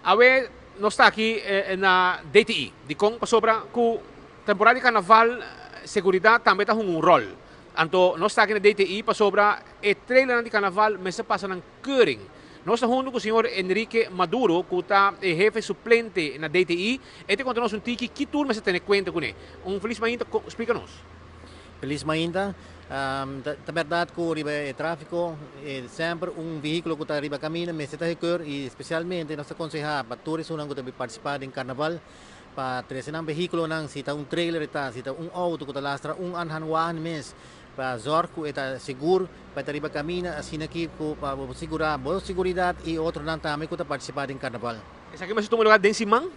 Awe nos ta aki na DTI. Dikon? Pasobra ku temporada di karnaval seguridat tambe ta hunga un ròl. Anto nos ta aki na DTI pasobra e trailernan di karnaval mester pasa nan keuring. Nos ta huntu ku señor Enrique Maduro ku ta e hefe suplente na DTI. E ta konta nos un tiki ki tur mester tene kuenta kuné. Un felis mainta, splika nos. Felis mainta. Ta berdad cu riba e trafico semper un vehiculo cu ta riba camino mester ta hecur y especialmente nos ta conseha pa tur esunnan cu ta participa den carnaval pa trece nan vehiculonan si ta un trailer e ta si ta un auto cu ta lastra un aanhangwagen mes pa zorg cu e ta segur pa e ta riba camino asina ki cu pa bo sigura bo siguridad y otronan tambe cu ta participa den carnaval. Esaki mester tuma lugar den siman?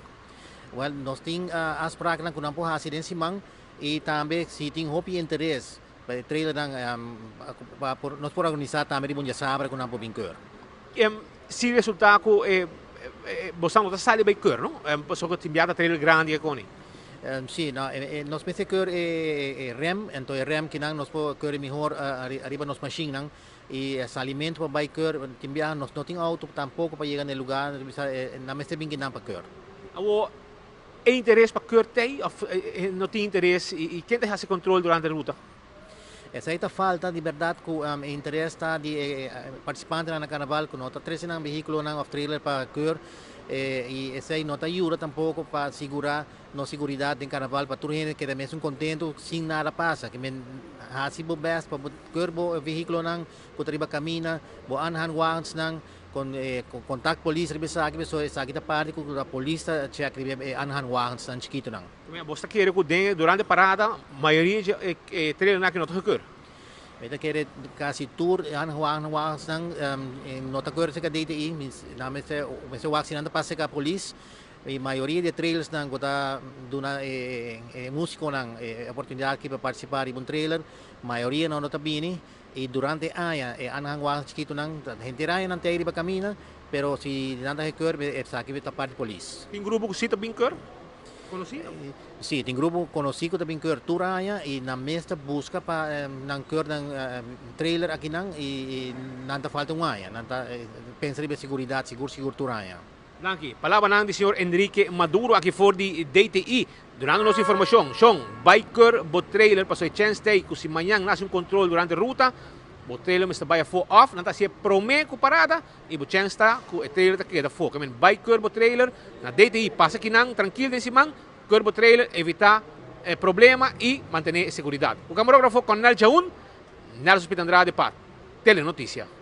Wel nos tin afspraaknan cu nan por haci den siman. Y tambe si tin hopi interes pa e trailernan pa por nos por organisa tambe riba un diasabra cu nan por bin keur. Si resulta cu bosan no ta sali bay keur no? Pasobra tin bia ta trailer grandi e coni. Si, no, nos mester keur e rem, enton e rem kinan nos por keur e mihor ariba nos machinnan y e salimento pa bay keur, tin biaha nos no tin auto tampoco pa yega na e lugar, nan mester bin kinan pa keur. Awor E interes pa keur tei of no tin interes y ken ta haci control durante ruta? Esey ta falta di berdad cu e interes ta di e participantenan na carnaval cu no ta trece nan vehiculonan of trailer pa keur y esey no ta yuda tampoco pa sigura nos siguridad den carnaval pa tur hende keda mesun contento sin nada pasa. Ke men haci bo best pa bo keur bo vehiculonan cu ta riba camina, bo aanhangwagensnan. Con e contact polis riba esaki pasobra esaki ta parti cu ta polis ta check riba e aanhangwagens chikitonan. Bo ta kere cu den durante parada mayoria dje e trailernan aki no ta gekeur? Mi ta kere casi tur e aanhangwagens no ta keur cerca DTI, nan mester mester wak si nan ta pasa cerca polis y mayoria di e trailersnan cu ta duna e musiconan e oportunidad aki pa participa riba un trailer mayoria nan no ta bini. Y durante e aña e aanhangwagens chikitonan ta henter aña nan ta riba camina, pero si nan ta gekeur esaki ta parti polis. Tin grupo cu si ta bin keur? Conoci? Si, tin grupo conoci cu ta bin keur tur aña y nan mes ta busca pa nan keur nan trailer akinan y nan ta falta un aña. Nan ta pensa riba e seguridad sigur sigur tur aña. Danki. Palabranan di señor Enrique Maduro aki for di DTI dunando nos informacion. Shon, bay keur bo trailer pasobra e chens t'ey cu si mañan nace un control durante ruta, bo trailer mester bay afo of nan ta haci'e prome cu parada y bo chens ta cu e trailer ta keda afo. Ke men bay keur bo trailer na DTI. Pasa kinan trankil den siman, keur bo trailer, evita problema y mantene e seguridad. Cu camarógrafo Cornel Chaun, Nelson Pita Andrade pa Telenoticia.